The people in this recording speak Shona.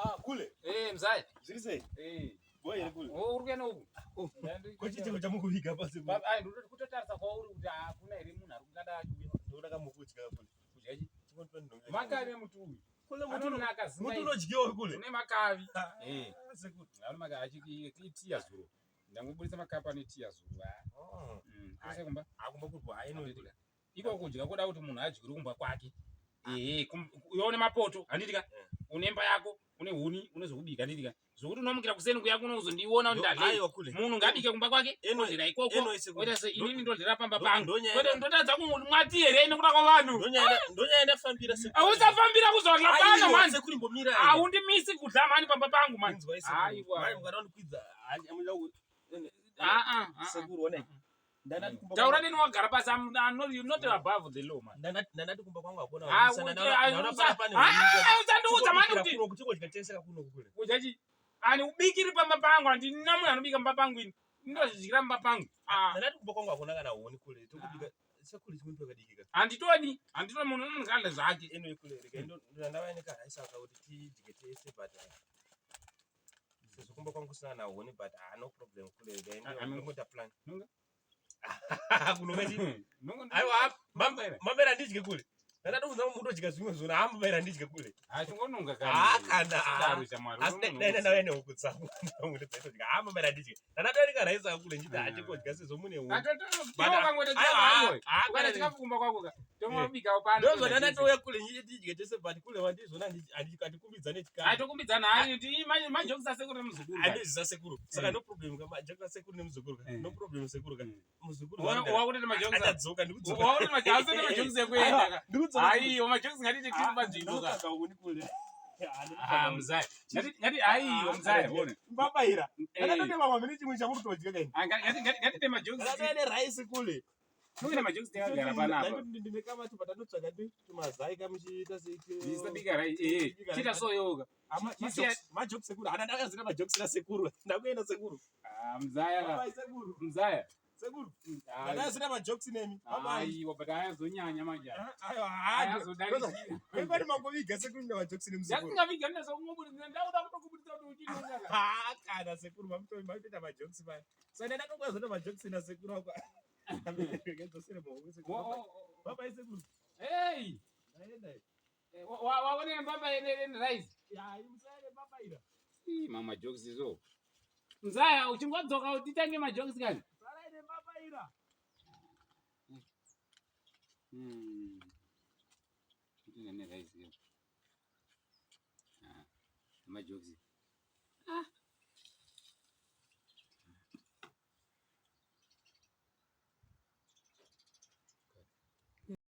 Ah, kule. Eh, mzaya. Zviri sei? Eh. Boy here kule. Oh, uri kuenda uku. Oh, Ko chicheko chamukuviga pasi. Baba, ai ndototi kutotarisa kwauri kuti hakuna here munhu ari kungada achiuya Ndoda kamukudya kule. kudya chi. Chingondipa ndonga. Makavi emuti uyu. Kule muti Anonaka muti zinga. unodyiwa kule. Une makavi. Ah, Eh. sekuru. Ano makavi achitiya zuro. Ndangobudisa makapa anetiya zuro. Ah. Oh. Kuse kumba. Akumba kurwa haino. Handitika. Iko kudya kuda kuti munhu adyire kumba kwake. Ehe, iwe une mapoto, handitika? Eh. Une imba yako, une huni, une zvokubika, handitika? Zvokuti unomukira kuseni kuya kuno kuzondiona kuti ndadya. Aiwa kule. Munhu ngabike kumba kwake, Eno- odyira ikoko. Eno isekuru. Oita sei inini ndodyira pamba pangu. Ndonyaya. Kwete ndotadza kumwati here nekuda kwavanhu. Ndonyaya ndonyaya ndafambira sekuru. Ausafambira kuzodya pano Aiwa, mani. sekuru imbomira. Haundimisi kudya mani pamba pangu mani. Inzwa isekuru. Aiwa. Mai mukada kundikwidza. Amuda ku Ah ah. ah, ah. Sekuru onai. Ndanati kumba. Taura neni wagara pasi I'm not, you're not above the law man. Ndanati ndanati kumba kwangu hakuna. Ah, huni, uti- saka ah, ndaona usa- pane Ah, huni. usandiudza mani kuti Kuno kuchingodya tese kakuno kule. kudya chi ani ubikiri pamba pangu handina munhu anobika pamba pangu ini ndozvidyira pamba pangu Ah, Ndanati kumba kwangu hakuna kana huni kule. Tokubika sekuru chimwe kadiki ka. handitodi handitodi munhu unongadya zvake Eno kule rega ndo ndandava ine karaisa ka kuti tidye tese but sezvo kumba kwangu kusina kana huni but ah no problem kule rega Ah, ndo ah, ndongoita plan. Nonga? Kunonga chi? Nonga- Aiwa Mambera. mambera ndidye kule. Ndandatobvunza mutodya zvimwe zvona ah mambera ndidye kule. Ah, chingononga Ah, kana, ah. Daro chamwari, Asi unononga dai ndauya nehuku dzangu ndauya dzaitodya ah mambera ndidye. Ndandatova karaisa kule nditi Ah. hachikodya sezvo mune huni. Ah, to- to- But, iwe ukangoita aiwa, chikafu iwe. ah, Ukaita kana- chikafu kumba kwako ka tomabikawo pano ndozvo ndandatouya kule tidye tese but kule wandizvona handikumbidzane chikafu. atokumbidzana hayi kuti majokisi asekuru nemuzukuru ka. Handizvisa sekuru. Saka Eh. no problem ka majokisi asekuru nemuzukuru ka. Eh. No problem sekuru ka. Mm. Muzukuru Wakutoita majokisi achadzoka ndikudzoka. wakutoita majokisi ekuenda ka Ndikudzoka. haiwa majokisi ngatite tiri panzvimbo ka Ndinotsvaga huni kule. Ah, muzaya ngati ngati haiwa muzaya ona Mbabaira. Eh. Ndakatoti vamwe mune chimwe chamurikutodya kaini. Ah, ngati ngati ngatite majokisi Ndakatouya nerice kule. tinoita majokisi takagara panapa Ndakati ndine kamati patanotsvaga ndi tumazai kamuchiita se ndisabika rai eh chita soyoka Chisiya- majokisi sekuru. Hana ndakazira majokisi nasekuru. Ndakuenda sekuru. ah muzaya ka Bye sekuru. muzaya Sekuru. Ah, Ndakazira majokisi nemi. Bye bye. aiwa but ayazonyanya manje Aiwa. ayazodarikira Kwani mangoviga sekuru nemajokisi nemuzukuru. ndasingaviga ndazokungobudisa ndakuda kutokubudisa kuti uchinonga Ah, kana sekuru mamutoita majokisi paya. Saka ndakatozoita majokisi nasekuru wako. Ngedzosere maoko sekuru. Bye bye sekuru. hey Ndaenda. waone mbamba ene rice Ya, imusare babaira. Ii, mama jokes izo mzaya uchingodzoka utitange majokes kani Sarai nembabaira. Hmm. Ndine rice ke. Ah, majokes.